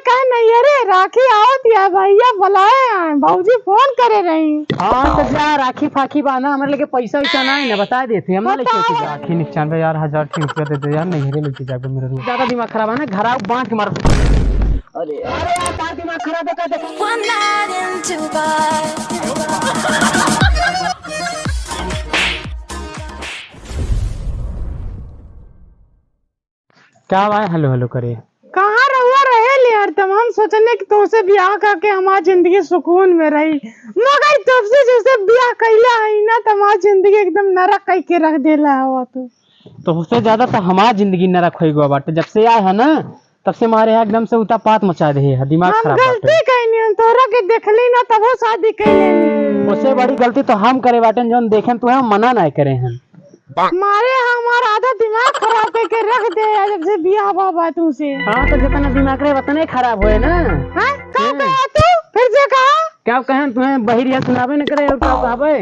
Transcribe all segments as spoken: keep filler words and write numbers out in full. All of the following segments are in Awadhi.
कहे नहीं, अरे राखी आवत या भैया बुलाए हैं, भौजी फोन करे रही। हाँ, तो जा राखी फाखी बांधा, हमरे लगे पैसा वैसा ना है ना, बता देते, हम ना लेके बताओ। आते। राखी निकचान बे यार, हजार रुपया दे दे यार, नहीं रे लेके जाबे मेरा रूम। ज्यादा दिमाग खराब है ना, घर आओ बांध के मार। अरे, अरे यार, तार दिमाग खराब है का? देख। One night in Dubai। का भाई हेलो हेलो करे? कहाँ रहुआ रहे ले यार, तब हम सोचने कि तोसे ब्याह करके हमार जिंदगी सुकून में रही, मगर तब से जैसे ब्याह कैला है ना, तो हमार जिंदगी एकदम नरक कई के रख देला हवा तू। तोसे ज्यादा तो हमार जिंदगी नरक होइ गवा बाटे, जब से आए है ना, तब से हमारे यहाँ एकदम से उतापात मचा दे है, दिमाग हम खराब गलती बाटे। कैनी, हम तोहरा के देखली ना, तबो शादी कैले। उससे बड़ी गलती तो हम करे बाटे, जौन देखे तुहे मना ना करे हैं। मारे हमार आधा दिमाग खराब करके रख दे यार, जब से बियाह बा, बा तुमसे। हाँ, तो जितना दिमाग रहे, उतने खराब होए ना। हाँ? का हम्म। कहा तू? फिर से कहा? का कहें, तुहे बहिरिया सुनाबे न करे, और का कहबे?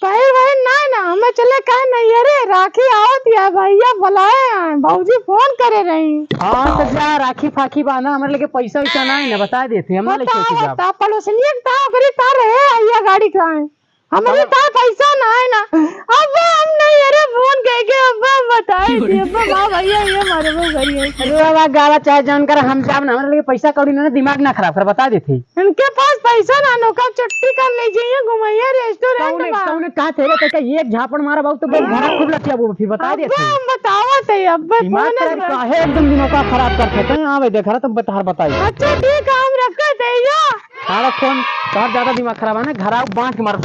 बहिर, बहिर, ना, ना, हमें चले कहे नहीं, अरे, राखी आवत या, भैया बुलाए हैं, भौजी फोन करे रही। हाँ, तो जा, राखी फाखी बांधा, हमरे लगे पैसा वैसा ना है ना, बता देते, हम ना लेके बता, जाब। बता, पड़ोसनिया के ता, ओकरी ता रहे, आइया गाड़ी का है। हमरे पास पैसा ना है ना। अब हम नहीं, अरे फोन कह के अब हम बताए थी, अब हम, हाँ भैया, ये मारे वो करिए। अरे बाबा, गावा चाहे जौन कर, हम जाब ना, हमरे लिए पैसा कौड़ी ना, दिमाग ना खराब कर, बता देते। इनके पास पैसा ना, नौका छुट्टी कर ले जाइए, घुमाइए रेस्टोरेंट कौने, में। कौने कहा थे रे, तो क्या एक झापड़ मारा बाबू तो भाई घर खूब लतिया वो फिर बता अब देते। हम बतावा थे, अब दिमाग फोन खराब है। काहे एकदम दिमाग का खराब करते हैं। हाँ भाई, देख रहा तुम बता, बताइए। अच्छा ठीक है, हम रखते हैं यो। सारा फोन, तोहर ज्यादा दिमाग खराब है ना, घर आओ बांध के मार।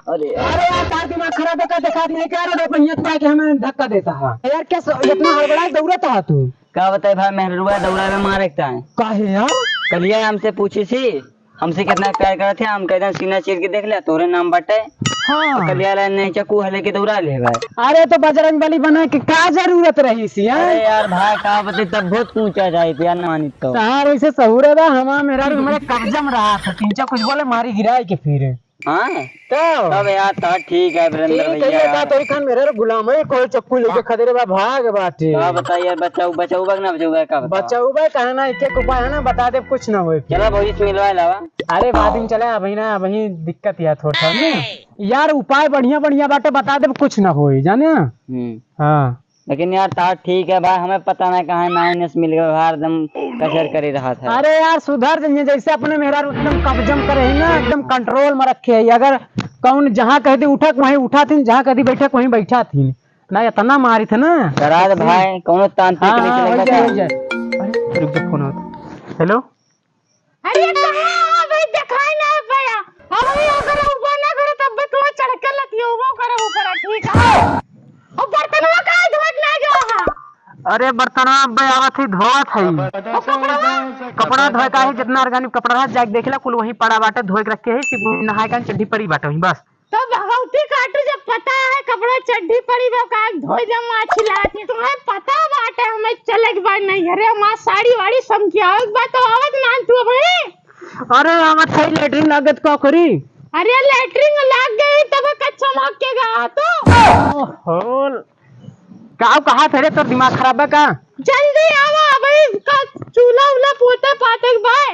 अरे, अरे यार, तार दिमाग खराब है का? देखा नहीं क्या रे, भैया तू आके हमें धक्का देता है। यार, क्या स-, इतना हड़बड़ाए दौड़त है तू? का बताए भाई, मेहरुआ दौड़ा में मारे का है। काहे यार? कलिया हमसे पूछी सी, हमसे कितना प्यार करत है, हम कह दें सीना चीर के देख ले, तोरे नाम बाटे। हाँ। तो कलिया ला नहीं चकू हले के दौड़ा ले भाई। अरे तो बजरंग बली बने के का जरूरत रही सी, हैं? अरे यार भाई, का बते तब बहुत पूछा जाए तो यार, ना मानी तो। तार ऐसे सहूरे बा, हमार मेहरारू हमारे कब्जा में रहा था, तीन चार कुछ बोले मारी गिराए के फिर। हाँ? तो? तब यार, तो ठीक है वीरेंद्र ठीक है, भैया। ये का तोरी खान मेहरारू गुलाम है, कोई चक्कू लेके खदेरे बा, भाग बाटे। का बताइए यार, बचाऊ, बचाऊ बा कि ना बचाऊ बा, का बताओ? बचाऊ बा, कहा ना, एक एक उपाय है ना, बता दे, कुछ ना होए फिर। चला भौजी से मिलवा लावा। अरे बाद में चला, अभी ना, अभी दिक्कत यार थोड़ा सा ना। यार उपाय बढ़िया बढ़िया बाटे, बता दे, कुछ ना होए, जाने? हम्म। हाँ। लेकिन यार, तार ठीक है भाई, हमें पता नहीं कहाँ नाव नेस मिल गया, बाहर एकदम कचर करे रहा था। अरे यार, सुधर जाइए, जैसे अपने मेहरारू एकदम कब्जम करे है ना, एकदम कंट्रोल में रखे है। अगर कौन जहाँ कह दी उठक, वहीं उठा थी, जहाँ कह दी बैठक, वहीं बैठा थी। ना इतना मारी थे ना। करा दे भाई, कौनो तांत्रिक हाँ, लेके हाँ, लगा हो जाए, दे। हो जाए। अरे, रुक जा, फोन आवत। हेलो। अरे कहाँ है भाई, दिखाई ना पड़ा। अब भाई अगर ऊपर ना करे तब भी तुम्हें चढ़ के लतियोबो करे ऊपर, ठीक है? और बर्तनवा काहे धोत ना जो है? अरे बर्तनवा अबे आवत ही, धोवत है। और कपड़वा? कपड़ा धोए का है, जितना ऑर्गेनिक कपड़ा रहा, जाके देख ला, कुल वहीं पड़ा बाटे, धोए के रखे है, सिर्फ नहाए का चड्ढी पड़ी बाटे वहीं, बस। तो भगवती काटू, जब पता है कपड़ा चड्ढी पड़ी बा, का धोई दे माछी लाती। तुम्हें पता बाटे हमें चले के बाद नहीं, अरे हमार साड़ी वाड़ी समझियावे के बाद तो आवत ना तू भाई। अरे आवत है, लेटरिन लागत का करी। अरे लेटरिन लाग गई तब कच्चा मार के गा तो। ओहो, का कहा थे रे, तोर दिमाग खराब है का? जल्दी आवा, अबे का चूल्हा उल्हा पोते पाते के बाय।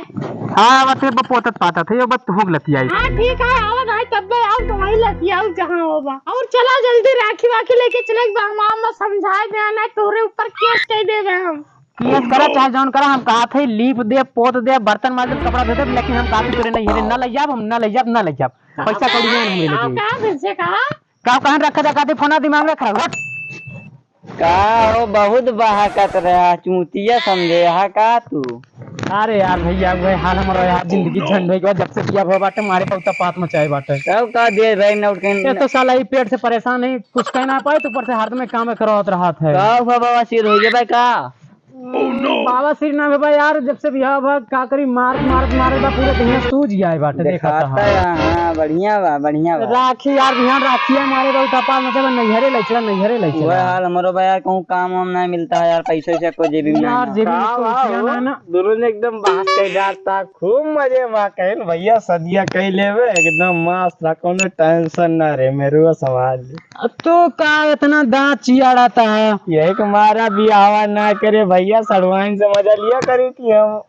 हाँ, बस ये पोतत पातत है, ये बस हुक लती आई। हाँ, ठीक है, आवा भाई, तब बे आओ, तो वहीं लती आओ जहाँ हो बा। और चला जल्दी राखी वाखी लेके चले बा, हम आम समझाए दे ना, तोरे ऊपर केस कह देबे हम। केस करा चाहे जौन करा, हम कहा थे लीप दे, पोत दे, बर्तन माज दे, कपड़ा धो दे, लेकिन हम कहा थे तोरे नहीं है रे, ना ले जाब, हम ना ले जाब, ना ले जाब। पैसा कौड़ी नहीं हमरे आओ, लगे। कहाँ भेजे, कहाँ? का कहन रखा जा, काती फोना दिमाग में खराब, हट। का हो, बहुत बहकत रहा, चूतिया समझे हा का तू? अरे यार भैया, वही हाल हमारा यार, जिंदगी झंड होइ गवा, जब से बियाह हुआ बाटे, मारे बहुत पात मचाए बाटे। तब का दिए भाई, नौटंकी। ये तो साला ई पेट से परेशान है, कुछ कह ना पाए, तो ऊपर से हरदम काम करत रहत है। का हुआ बाबा, सिर हो गया भाई का? बाबा सिर ना भेबा यार, जब से बियाह भा, का करी, मार, मार, मार बा, पूरे देहिया सूज गया है बाटे, देखा देखाता है। है, हाँ, बढ़िया बा, बढ़िया बा। राखी यार, बिहान राखी है, मारे बा, उठा पाल, मतलब, नैहरे ले चला, नैहरे ले चला। वह हाल हमरो बा यार, कहूँ काम वाम नहीं मिलता है यार, पैसे से कोई जेबी में यार, नहीं। जेबी में का तो बा रुपया हो? ना, ना। दोनों ने एकदम बात कह जाता, खूब मजे बा, कहन भैया सदिया कह लेवे, एकदम मस्त, कोनो टेंशन ना रे, मेरुआ समाज। अब तो का इतना दांत चियाड़ाता है? यही के मारा बियाहवा ना करे भैया, सड़वाइन से मजा लिया करी थी हम।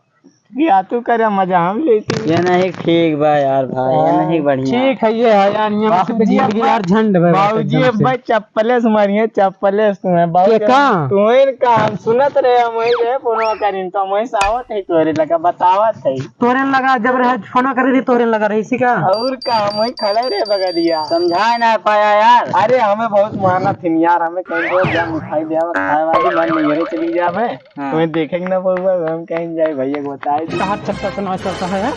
या तू करे, मजा हम लेती। ये नहीं ठीक बा यार भाई, ये नहीं बढ़िया। ठीक है, ये है यार, ये बाबूजी जिंदगी अब यार झंड बा बाबूजी एकदम से। अब चप्पले से मारिए, चप्पले से तुम्हें बाबू के का? तुम्हें का हम सुनत रहे, हम वही रहे फोनवा करीन, तो हम वही से आवत है तोरे लगा, बतावत है। तोरे लगा जब रहे फोनवा करे रही, तोरे लगा रही सी का? और का, हम वही खड़े रहे बगलिया। समझा ना पाया यार। अरे हमें बहुत माना थिन यार, हमें कहीं बहुत जा मिठाई दिया, खाए वाली मन नहीं है, चली जा हमें। हाँ। तुम्हें देखे के ना पड़ुआ, हम कहीं जाए भैया को बताए दे। कहाँ चक्कर से ना चलता है यार?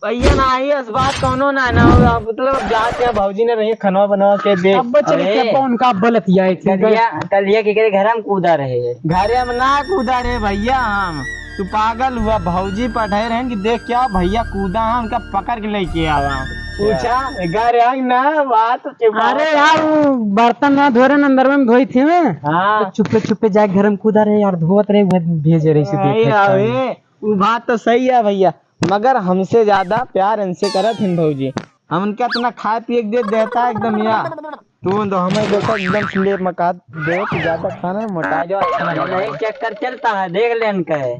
भैया ना आई, इस बात कौनो ना, ना हो, मतलब जाते हैं भौजी ने रही खनवा बनवा के दे। अब चलिए अरे। क्या उनका बलत आए थे। कलिया, कलिया के करे घर हम कूदा रहे हैं। घरे हम ना कूदा रहे भैया हम। तू पागल हुआ, भौजी पठाए रहे कि देख क्या भैया कूदा है, उनका पकड़ के लेके आवा। पूछा, घर आग ना, बात चुप। अरे यार, वो बर्तन ना धोरे न, अंदर में धोई थी मैं। हाँ। तो चुप्पे चुप्पे जाके घर में कूदा रहे यार, धोवत रहे, वो भेजे रहे से नहीं देखे आवे। वो बात तो सही है भैया, मगर हमसे ज्यादा प्यार इनसे करत हिन भौजी। हम उनका इतना खाए पिए के दे देता है एकदम यार। तू तो हमें देखो एकदम स्लेब मका दे, तू ज्यादा खाना मोटा जो अच्छा ना लगे। नहीं, चक्कर चलता है, देख लेन का है।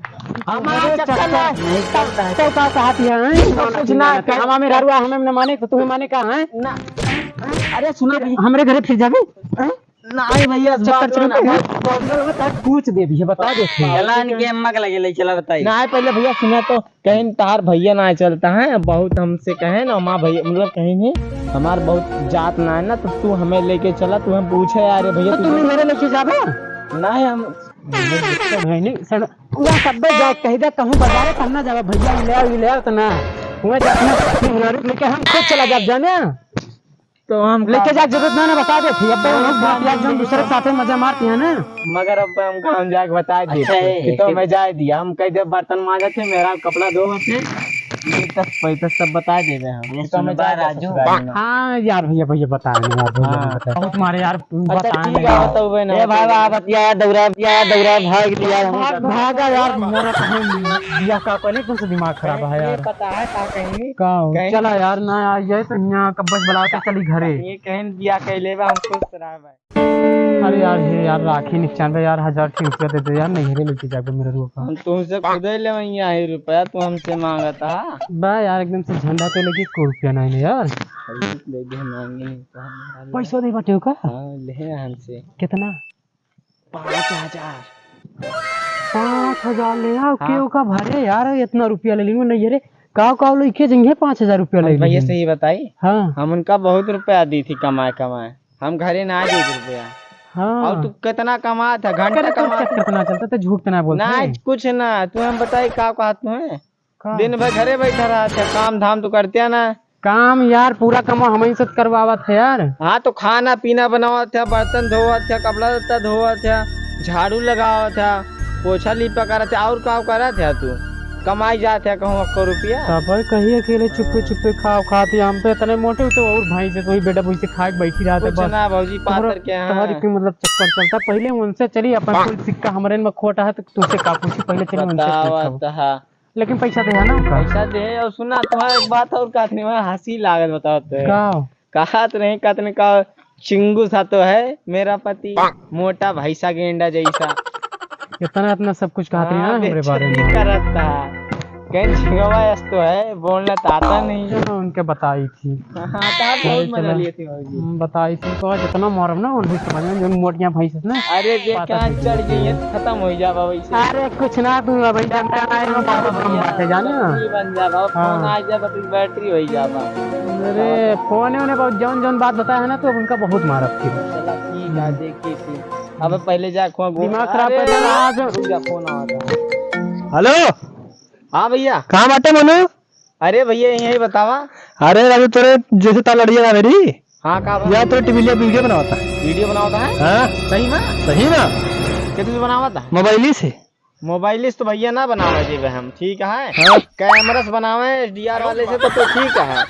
हमारा अरे चक्कर चक्कर ना, नहीं चलता है। तो का कहत है, हैं? तो कुछ ना, हमारा मेहरारू हमें न माने, तो तुम्हें माने का है? ना। अरे सुना भी। हमरे घरे फिर जाबे? हैं? नहीं भैया, चक्कर बात चलता ना। है। पूछ दे भैया, बता दे। चला इनके अम्मा के लगे ले चला बताई। नहीं, पहले भैया सुना तो। कहीं तहार भैया ना चलता है, बहुत हमसे कहे ना, माँ भैया, मतलब कहीं नहीं, हमार बहुत जात ना है ना, तो तू हमें लेके चला, तू हम पूछे, "अरे भैया, तो तू तुम्हें मेरे लेके जाबे?" नहीं, हम तो भाई नहीं, सर, वह सब जाए कह दे, कहूँ बाजारे, तब ना जाबे, "भैया, ई ले आओ, ई ले आओ," तो ना, वह जातना, अपने मेहरारू लेके हम खुद चला जाब, जाने? तो हम लेके का जाए जरूरत ना, ना बता देती। अब तो हम लोग बात यार, जो दूसरे के साथे मजा मारती है ना। मगर अब हम काम जाके बता देते अच्छा है, कि तो कि मैं जाए दिया। हम कह दे बर्तन मांजे थे, मेरा कपड़ा धो थे, ये तक पैसा सब बता देबे हम। ये कि तो मैं सुनबा जाए दिया राजू। ससुराल में। हाँ यार भैया, भैया बताए ना यार, भैया हाँ। बताए। बहुत मारे यार, अच्छा, बताए ठीक ना है, यार। बताओ बे ना, ए भाई, बताओ। बाबा, बतिया, दौड़ा, बतिया, दौड़ा, भाग लिया। भाग, भागा यार, मोरा कहीं दिया का कोने कुछ दिमाग खराब है ये यार। पता है का कहीं? का हो? कहीं चला यार, ना आ जाए तो यहाँ कब्बस बुला के चली घरे। ये कहीं बिया कह लेबा, हम खुश रहा भाई। अरे यार, हे यार, राखी निकचान बे यार, हजार ठे रुपया दे दे यार, नैहरे लेके जाबे मेहरारू का। हम तुमसे खुदे ले वहीं आई रुपया, तू हमसे मांगत हा। बा यार, एकदम से झंडा तो लेके को रुपया नहीं ले यार। अरे ले दे, मांगे नहीं तो हम पैसा दे बाटे का? हाँ, ले हमसे। कितना? पाँच हजार। पाँच हजार ले आओ, हाँ। के ओका भरे यार, इतना रुपया ले लियो नैहरे। काव काव लइके जइहे पाँच हजार रुपया ले भैया लिहे। सही बताई, हाँ। हम उनका बहुत रुपया दी थी कमाए कमाए, हम घरे ना दे रुपया। हाँ। और तू कितना कमात है, घंटा करे तो कमात चेक है? कितना चलता तो झूठ तो ना बोलते ना, हैं। कुछ ना, तू हम बताई का कहत तू है? का? दिन भर घरे बैठा रहत है, काम धाम तो करते ना। काम यार पूरा कमा हमही से करवावत है यार। हाँ, तो खाना पीना बनावत है, बर्तन धोवत है, कपड़ा लत्ता धोवत है, झाड़ू लगावत है, पोछा लीपा करत है, और का करत है तू? कमाई जात है कहूँ अक्को रुपया? तब कही अकेले चुप्पे हाँ। चुप्पे खाओ खाती, हम तो इतने मोटे हो तो और भाई से कोई बेटा वैसे खाए के बैठी रहत है कुछ बस। ना भौजी, तोहरा, पातर के हैं। तोहरी के मतलब चक्कर चलता, पहले उनसे चली अपन कुल सिक्का हमरे में खोटा है तो तुझसे का पूछी, पहले चली उनसे बतावत पूछो। है। लेकिन पैसा दे है ना उनका? पैसा दे है। और सुना, तुम्हारा एक बात और कहत नहीं, हंसी लागत बताओ तो। का? कहत नहीं, कहत नहीं का, चिंगू सा तो है मेरा पति, मोटा भैंसा गेंडा जैसा। इतना, इतना सब कुछ कहत रही हाँ, ना हमरे बारे में। बेइज्जती करत था। कहीं झिंगवा अस तो है, बोलना तो आता नहीं। चलो, उनके बताई थी। हाँ, तो आप बहुत अरे, मजा चलो। लिए थे भौजी। हम बताई थी, तो आज इतना मारब ना, उन्हें समझ में, जो मोटियां भैंस ना। अरे, जे बात क्या है। चढ़ गई है, खत्म हो जाबा वैसे। अरे, कुछ ना, तू अब ही जानता है, हम बाबा बम बात है, जाने ना? बैटरी बन जाबा, हाँ। फोन आ जाबा, तो बैटरी हो जाबा। अरे, फोन है, उन्हें बहुत जौन, जौन बात बताया है ना, तो अब उनका बहुत मारब फिर। चला, ठीक है, देखिए फिर। अब पहले जा, खोआ गो-, दिमाग खराब अरे, कर देना आज। रुक जा, फोन आ रहा है। हेलो। हाँ भैया। कहाँ बाटे मनु? अरे भैया, यही बतावा। अरे राजू, तोरे जैसे तार लड़िया ना मेरी। हाँ, का बा? यार, तोरे टीवी लिया वीडियो बनावता है। वीडियो बनावता है? हाँ। सही में? सही में। कितने से बनावता है? मोबाइल ही से। मोबाइल से तो भैया ना बनावे देबे हम, ठीक है? हाँ। कैमरा से बनावे, एचडीआर वाले से तो, तो ठीक है।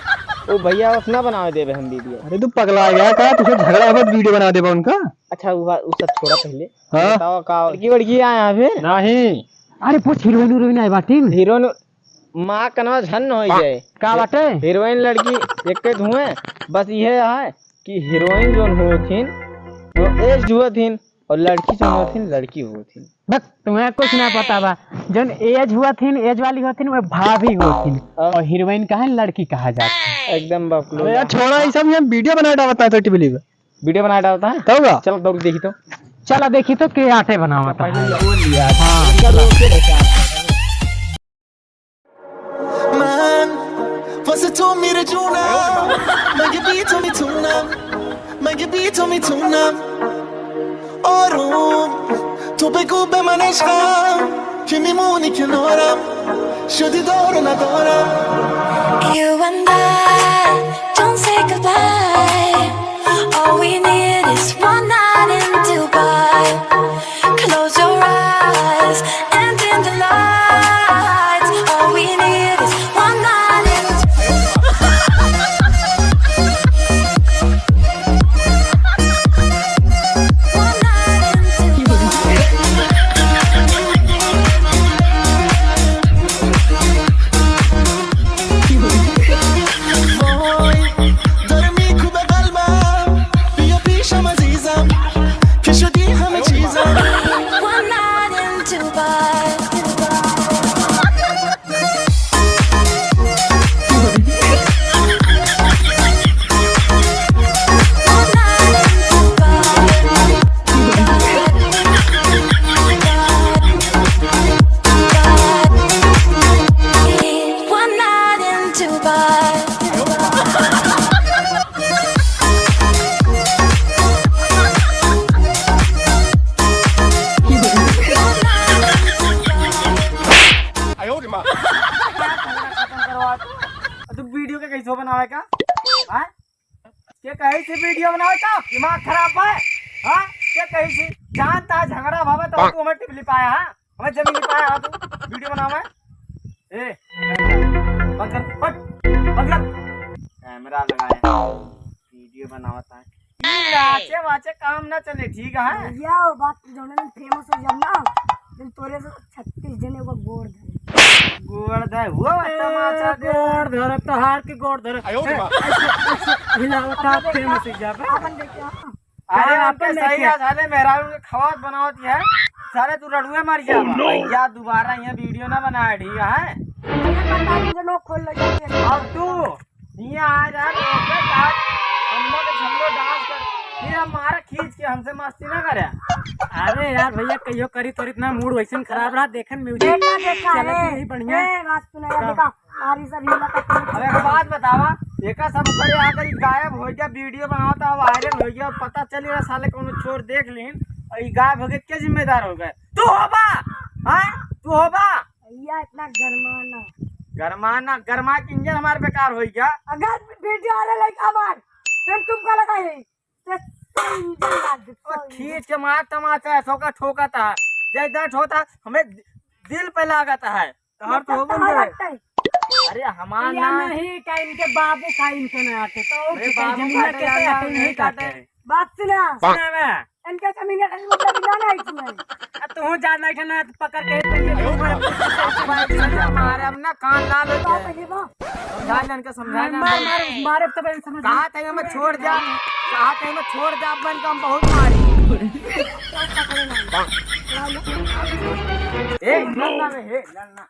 वो भैया उस ना बनावे देबे हम वीडियो। अरे, तू पगला गया का? तुझे झगड़ा हो तो वीडियो बना देबा उनका। अच्छा, वो, वो सब छोड़ा पहले। हाँ। बताओ, का लड़की वड़की आए हैं फिर? नहीं। अरे, पूछ, हीरोइन उरोइन आए बाटिन? हीरोइन माँ कनवा झन हो जाए। का बाटे? हीरोइन लड़की एक के धुएं, बस ये है कि हीरोइन जोन होथिन, वो एज हुआ थिन, और लड़की जौन होथिन, लड़की होथिन। बस तुम्हें कुछ ना पता बा। जौन एज हुआ थिन, एज वाली होथिन, वो भाभी होथिन। हाँ। और हीरोइन का है, लड़की कहा जाता है। एकदम बकलोल। अरे यार, छोड़ा, ये सब हम वीडियो बना डालता है, तो टीवी पे। वीडियो बना डालता है? तब का? चलो, दौड़ देखी तो। चला देखी तो के आटे बनावत है। पहले बोल लिया। हाँ, चलो। Man, você tu mira de una, magi bito mi tuna, magi bito mi tuna. Orum, tu be gube maneshka, kimi muni kinora, shudi doro na dora. You and I don't say goodbye. All we need is one night in Dubai. Close your eyes and dim the lights. All we need is one night in, one night in Dubai. وای، داره می‌کوبه قلبم. بیا پیشم عزیزم، که شدی همه چیزم. One night in Dubai. One night in Dubai. तू वीडियो के कैसे बनावे का? हाँ? के कही से वीडियो बनावे का? दिमाग खराब है? हाँ? के कही से? जानता है झगड़ा भावे तो तू हमें टिपली पाया, हाँ? हमें जमीन नहीं पाया, हाँ, तू वीडियो बनावे? ए, बंद कर, हट, बंद कर। कैमरा लगाया, वीडियो बनावता है। ई नाचे वाचे काम ना चले, ठीक है? भैया, वो बात जौने दिन फेमस हो जाब ना, दिन तोरे से छत्तीस जने को गोड़ धरे। गोड़ धरे, वो ए, तमाचा दे। गोड़ धरे, तोहार के गोड़ धरे। आयो रे माँ। ऐसे, ऐसे हिलावता फेमस हो जाबे। आपन देखे, हाँ। अरे, हाँ, आपके आपन सही देखे। है, साले मेहरारू के खवात बनावत है। साले, तू रड़ुए मर जा। Oh, no। भैया, दोबारा यहाँ वीडियो ना बनाए, ठीक है? भैया, पता नहीं, जो लोग खोल लगे। अब तू यहाँ आ जा, तो ओके, आज हम लोग, हम लोग डांस कर, फिर हम मारा खींच के, हमसे मस्ती ना करे। अरे यार भैया, कहियो करी तोर इतना मूड वैसन खराब रहा, देखन म्यूजिक देखा, देखा, चलत ए, नहीं बढ़िया। ए, बात सुना यार, का? देखा, और ये सब हीला का काम। अब एक बात बतावा, एका सब करे आकर ई गायब हो गया, वीडियो बनावता, वायरल हो गया, पता चली रहा साले कौनो चोर देख लीन और ई गायब हो गए, के जिम्मेदार हो गए? तू होबा, हाँ? तू होबा? भैया, इतना गरमाना। गरमाना, गरमा के इंजन हमार बेकार हो गया। अगर वीडियो आ रहा लड़का हमार, फिर तुमका लगा है, तो इंजन लाग गया, और इंजन। खींच के मार तमाचा है, सोका ठोका था, जय दर्द होता, हमें दिल पे लागत है। तोहर तो होबे ना करे। अरे हमार भैया ना। नहीं, का इनके बाबू का इनके ना आटे, तो अरे बाबू जमीन काटे के वाला आटे नहीं नहीं काटे। काटे। बात सुना। सुना बे। इनके जमीन का मतलब ना, ना इसमें। आ, तू जा ना, ना पकड़ के तो ये अब भाई समझा मारे, अब ना कान लाल हो तो जाए। पहले वो समझा ना इनके, समझा ना। मार, मार, मारे तब समझ। कहा था मैं छोड़ जा, कहा था मैं छोड़ जा, अपन का हम बहुत मारी। ए, लड़ना बे, हे, लड़ना।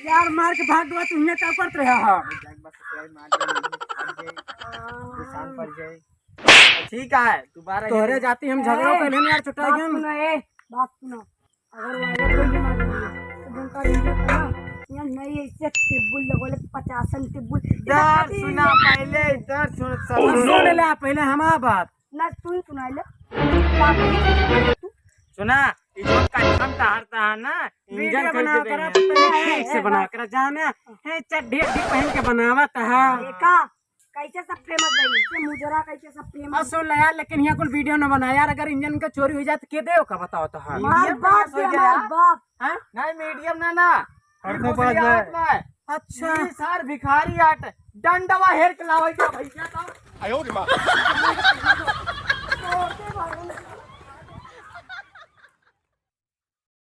यार, मार के भाग गवा, तुमने क्या करत रहा है? ठीक है, दोबारा तोहरे जाति हम झगड़ा कर लेने यार, चुटा बात गया। सुनो, ए, बात सुनो। अगर वायरल हो गया ना, तो तुमका वीडियो पे ना, यहाँ नहीं, ऐसे टिब्बुल लगोले, पचासन टिब्बुल। यार, सुना पहले, इधर सुन, सुन ले पहले हमार बात। ना, तू ही सुना ले। बात सुना। सुना, ई जो कट्ठम टहरता है ना, वीडियो इंजन बनाओ करा, पहले ठीक से बनाओ करा, जाने, है चड्ढी अड्ढी पहन के बनावत है। देखा, कैसे सब फेमस भइल, से मुजरा कैसे सब फेमस। और सुन ले यार, लेकिन यहाँ कुल वीडियो न बना यार, अगर इंजन का चोरी हो जाए तो के दे का बताओ तो। हाँ। हमार बाप दे, हमार बाप। हाँ? नहीं, मीडियम ना, ना। हर को पास है। अच्छा। ई सार भिखारी आट, डंडवा हेर के लावे क्या भैया का? आयो रे माँ।